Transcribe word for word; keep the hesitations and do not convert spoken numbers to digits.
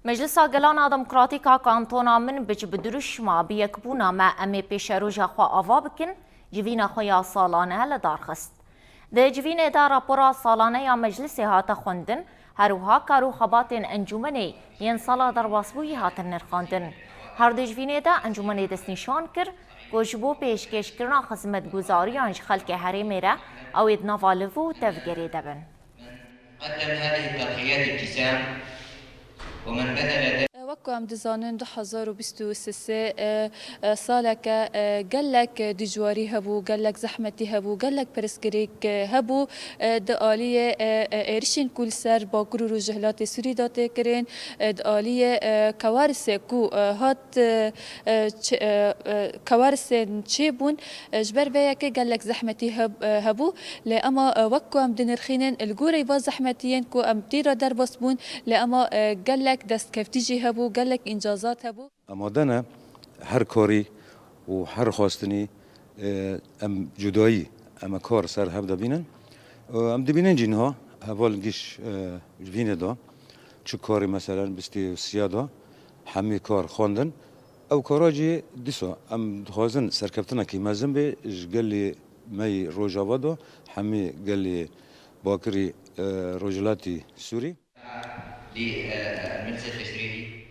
Meclisa Gelana Demokratîk a Kantona Minbic bi dirûşma bi yekbûna me em ê pêşeroja xwe ava bikin, civîna xwe ya salane li dar xist. Di civînê de rapora salane ya Meclisê hate xwendin, her wiha kar û xebatên encûmenê yên sala derbasbûyî hatin nirxandin. Her di civînê de encûmenê destnîşan kir ku ji bo pêşkêşkirina xizmetguzariyan ji xelkê herêmê re ew ê di nava liv û tevgerê de bin. قدم هذه التضحيات ابتسام ومن بذل دم. Wek ku em dizanin, du hezar û bîst û sê, e, e, saleke, e, gelek dijwarî hebû, gelek zehmetî hebû, gelek pirsgirêk, e, hebû, e, di aliyê, e, e, êrişên ku li ser Bakur û Rojhilatê Sûrî de tê kirin, e, di aliyê, e, kewarisê ku, e, hat, e, e, çi-, e, e, kewarisên çêbûn, e, ji ber vê yekê gelek zehmetî heb-, e, hebû. Lê ema, e, wek ku em dinirxînin, li gorî va zehmetiyên ku em tî re derbas bûn, lê ema, e, gelek destkevtî jî hebû, gelek încazat hebû. Amade ne her karî û her xwestinî, e, em cudayî, em kar ser hev de bînin. E, em dibînin jî niha heval giş, e, vînê de çi karî, meselen, bîstî siya de hemî kar xwendin. Ew kara jî dîsa em dixwazin serkeftinekî mezin bê ji gelê me yî Rojava de, hemî gelê Bakirî, e, Rojhilatî Sûrî. للمجلس التشريعي.